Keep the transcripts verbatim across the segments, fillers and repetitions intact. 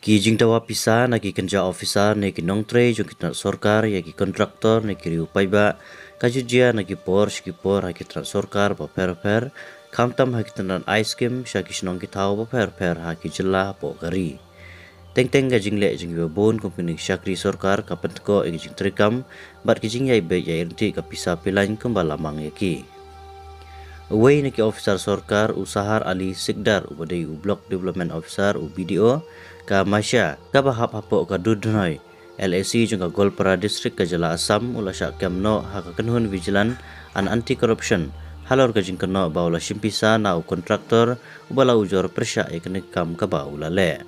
Ki jingdawa pisa na ki kynja officer ne ki nongtrei jong ki tnat sorkar ïa ki kontraktor ne ki riew paidbah ka ju jia na ki por sha ki por ha ki tnat sorkar bapher bapher, khamtam ha ki tnat ai skim sha ki shnong ki thaw bapher bapher ha ki jylla hapoh ka ri. Teng teng ka jingleh jong kiba bun kum kine ki shakri sorkar ka pyntkoh ïa ki jingtreikam bad ki jingïaibeit ïaryntih ka pisa pilain kumba la mang ïa ki. Uwei na ki officer sorkar, u Sahar Ali Sikdar, uba dei u Block Development Officer, u B D O ka Masia, kaba hap hapoh ka Dudhnoi LAC jong ka Goalpara District ka jylla Assam, u la shah kem noh ha ka kynhun Vigilance and Anti Corruption halor ka jingkynnoh ba u la shim pisa na u kontraktor uba la ujor pyrshah ïa kane ka kam kaba u la leh.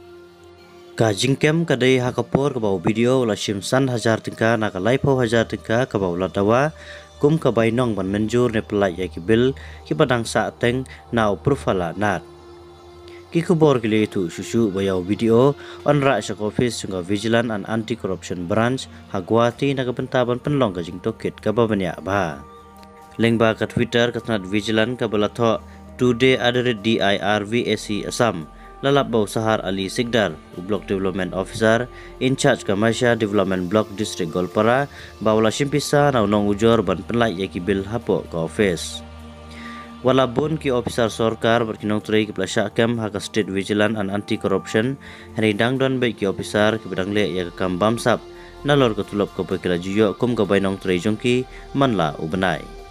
Ka jingkem ka dei ha ka por kaba u B D O u la shim san hajar tyngka na ka laiphew hajar tyngka kaba u la dawa kum ka bainong ban mynjur ne pyllait ïa ki bill kiba dang sahteng na u Prufala Nath. Ki khubor ki la ïathuh shuh shuh ba ïa u B D O yn rah sha ka office jong ka Vigilance and Anti Corruption Branch ha Guwahati na ka bynta ban pynlong ka jingtohkit kaba bniah bha. Lyngba ka Twitter, ka tnat Vigilance kaba la thoh Today at the rate D I R V A C Assam la lap ba u Sahar Ali Sikdar, u Block Development Officer in charge ka Masia Development Block, District Goalpara, ba u la shim pisa na u nongujor ban pynlait ïa ki bill hapoh ka office. Wat la bun ki officer sorkar bad ki nongtrei kiba la shah kem ha ka State Vigilance and Anti Corruption, hynrei dang don beit ki officer kiba dang leh ïa ka kam bamsap nalor ka tulop kaba ki la ju ïoh kum ka bainong trei jong ki man la u bnai.